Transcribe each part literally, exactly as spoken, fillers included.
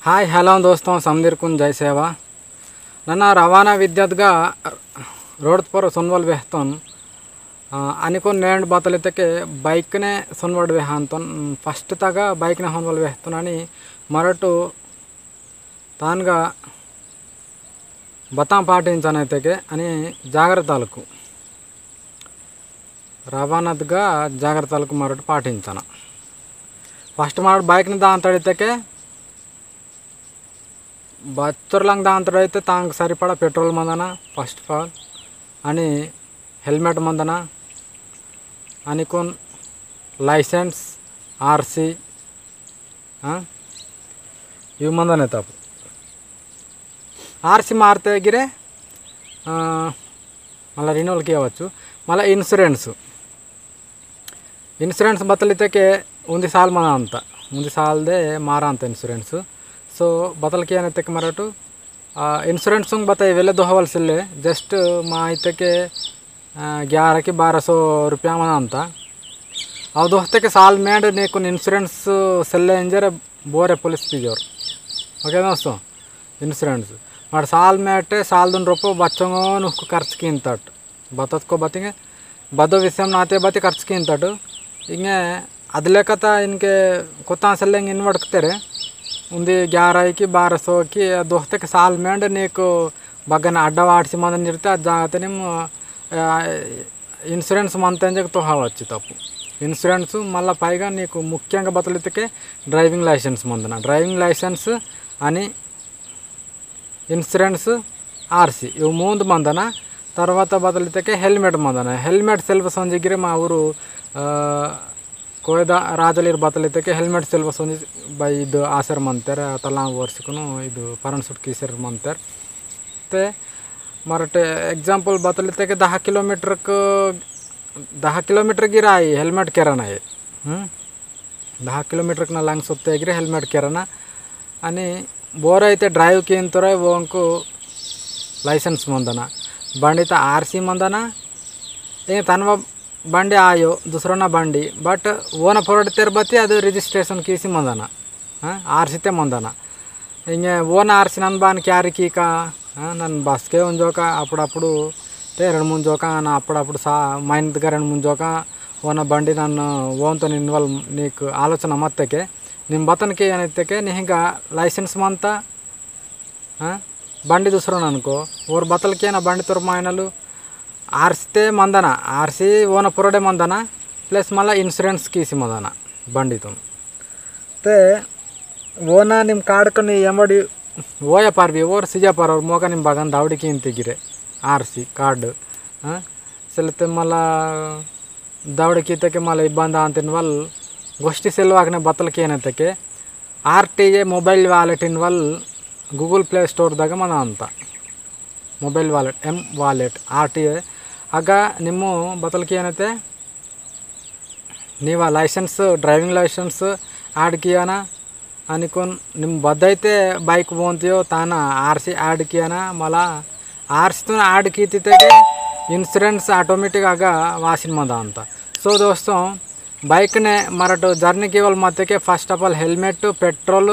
Hi hello दोस्तों, समदीरकुन जय सेवा। नना रवाना विद्यातगा रोड पर सोनवल वेहतोन। अनिको नेंड बतलितके बाइक ने सोनवल वेहान्तोन। फस्ट तगा बाइक ने सोनवल वेहतोन अनि मरटु तानगा बता पाटिंचना इतके अनि जाग्रतलकु रवानातगा जाग्रतलकु मरटु पाटिंचना। फस्ट मरटु बाइक ने दान्तड़ितके बच्चोर लंग दान्तड़ो इते तांग सरिपड़ा पेट्रोल मंदना first of all। अनि हेलमेट मंदना। अनि कोन लाइसेंस, आरसी। हाँ, यू मंदना तब आरसी मारते गिरे मला रिन्यूअल किया वच्चु। मला इंश्योरेंस इंश्योरेंस बतलितके उन्दी साल मना अंत। उन्दी साल दे मारा अंत इंश्योरेंस। सो बतल किया नतके मरटु इंश्योरेंस उंग बताई वेले दोहवल सिल्ले। जस्ट मा इतके ग्यारह की बारह सौ रुपया मना अंत। अव दोहते के साल मेड नेकुन इंश्योरेंस सिल्ले इंजर बोरे पुलिस पिजोर। ओके दोस्तों, इंश्योरेंस मर साल मेटे साल दुन रोपो बच्चोंगो नुहकु खर्च किंतट बतत को बतिंगे बदो विषयम नाते बति खर्च किंतट। इंगे अदलेकता इनके कोता सेल्लेंग इनवड़कतेरे उन्दी ग्यारह की बारह सौ की दोहते के साल मेंड नीक बगन अड्डा वाटसी मंदन जिरते अद जागते निम इंश्योरेंस मंते जग तोहा वच्ची तपु। इंश्योरेंस मल्ला पैगा नीक मुख्यंग बतलितके driving licence Mandhana. Driving licence अनि इंश्योरेंस, आरसी इव मूंद मंदना। तरवाता बतलितके हेलमेट मंदना। हेलमेट सेल्फ संजिगिरे मा ऊरु कोयदा राजलीर बतलितके हेलमेट सेल्फ संजि बाई इद आसर मंतेर तलां वर्षकुनु इद परन सुट कीसर मंतेर। ते मरटे एग्जांपल बतलितके दहा किलोमीटर क दहा किलोमीटर गिराई हेलमेट केरना ये। दहा किलोमीटर कना लंग सोत्ते गिरे हेलमेट केरना। अनि बोरा इते ड्राइव किंतोरे वोंकु लाइसेंस मंदना। बंडी ता आरसी मंदना। ए तनवा बंडी आयो दुसरोना बंडी बट वोन पोरड तेर बती अद रजिस्ट्रेशन कीसी मंदना। आरसी ते मंदना। इंगे वोन आरसी नन बान क्यारी की का नन बस के उंजोका अपुडपुडु ते रेंड मुंजोका ना अपुडपुडु सा माइन दगा रेंड मुंजोका वोन बंडी नन वोन तो निन्वल नीक आलोचना मत्तेके निम बतन के अनित्तेके निहिंगा लाइसेंस मंता। बंडी दुसरो ननको ओर बतल के ना बंडी तोर मायनलु आरसी ते मंदना। आरसी वोन पुरडे मंदना प्लस मला इंश्योरेंस कीसी मंदना बंडी तुन। ते वोना निम कार्ड कनी एमडी वोया पारबी ओर सिजा पार ओर मोका निम बगन दावड़ी कींती गिरे आरसी कार्ड। सेलते मला दावड़ी कीते के मला इब्बंद आंतिन वल गोष्ठी सेलवाकने बतल केने तके आरटीए मोबाइल वॉलेट इन वल Google Play Store दग मना अंता। Mobile wallet M wallet RTA अगा निम्मु बतल केने ते नीवा लाइसेंस ड्राइविंग लाइसेंस ऐड कियाना। अनिकुन निम बद्दइते बाइक बोंतियो ताना आरसी ऐड कियाना मला आरसी तुन ऐड कीतिते के इंश्योरेंस ऑटोमेटिक अगा वासिन मंदा अंता। सो दोस्तों बाइक ने मरट जर्नी केवल मत्ते के first of all helmet, petrol,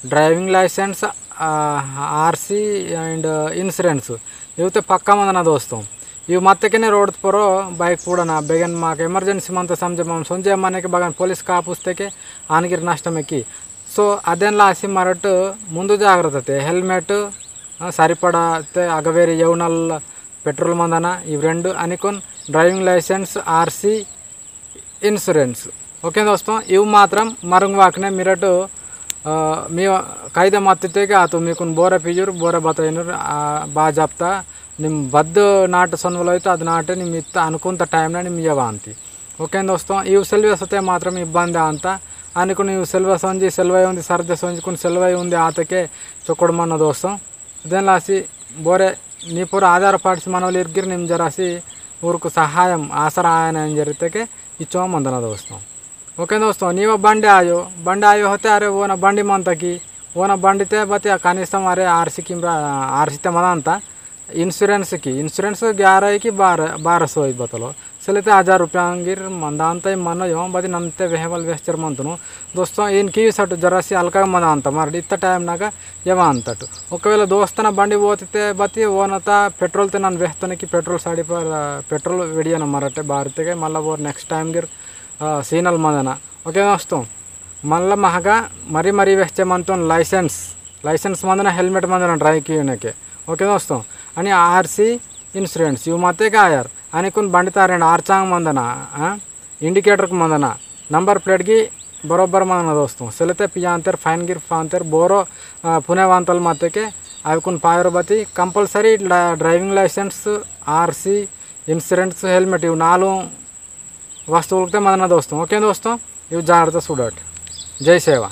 driving license, RC and insurance इवते पक्का मंदना दोस्तों। इव मत्तेकेने रोड पोरो बाइक पूडना बेगन माक emergency मंत समझे मम सोंजे मने के बगन पुलिस का पुस्ते के आनगिर नष्टमे की। सो अदेन लासी मरट मुंदु जाग्रतते हेलमेट सरिपड़ा ते अगवेरी यवनल पेट्रोल मंदना इव रेंडु अनिकुन driving licence RC insurance. Okay दोस्तों इव मात्रम मरुंग वाकने मिरट मी कैदा मत्तिते आतु मीकुन बोरा पिजुर बोरा बतैनुर बाजाप्ता निम बद्द नाट सोनवलोइतो अद नाट निम इत्त अनुकुंत टाइम ना निम यवांती। ओके दोस्तों इव सेल्वे सोते मात्रम इब्बंद अंता अनिकुन इव सेल्वे सोंजी सेल्वे उंदी सर्दे सोंजी कुन सेल्वे उंदी आतके चोकोड़ मनो दोस्तों। देन लासी बोरे नी पूरा आधार पार्ट्स मनवल इर्गिर निम जरासी ऊरुकु सहायम आसरा आयन इंजरिते के इच्चो मंदना दोस्तों। ओके दोस्तों नीवा बंडे आयो बंडे आयो होते अरे वोना बंडी मंता की वोना बंडी ते बते कनिष्ठम अरे आरसी किमरा आरसी ते मनांता इंश्योरेंस की इंश्योरेंस ग्यारह की बारह बारह सौ बतलो। सिलेते हजार रुपयांगिर मंदांता ही मनो यो, बदी नन्ते वेहवल वेहचर मंतुनु। दोस्तों, इनकी सट जरासी अलका मंदांता, मरडी इत्ता टाइम नागा यवा अंतटु। ओकवेला दोस्तना बंडी वोतिते बती वोनता पेट्रोल ते नन वेहतने की पेट्रोल साड़ी पर, आ, पेट्रोल वेडिया न मरटे बारते के, मल्ला वो नेक्स्ट टाइम गिर, आ, सीनल मंदना। ओके दोस्तों, मल्ला महगा मरी मरी वेहचे मंतोन लाइसेंस, लाइसेंस मंदना, हेलमेट मंदना ड्राइव कियोने के। ओके दोस्तों, अनि आरसी इंश्योरेंस यू माते का यार, अनि कुन बंडी तारेंड आरचांग मंदना, आ? इंडिकेटर मंदना, नंबर प्लेट की बरोबर मंदना दोस्तों। सिलेते पियांतेर, फाइन गिर फांतेर, बोरो, आ, पुनेवांतल माते के, अवि कुन पायर बती, कंपल्सरी ला-, driving licence, RC, insurance, helmet, इव नालू वस्तुलते मंदना दोस्तों। ओके दोस्तों, इव जाग्रता सुडट। जय सेवा।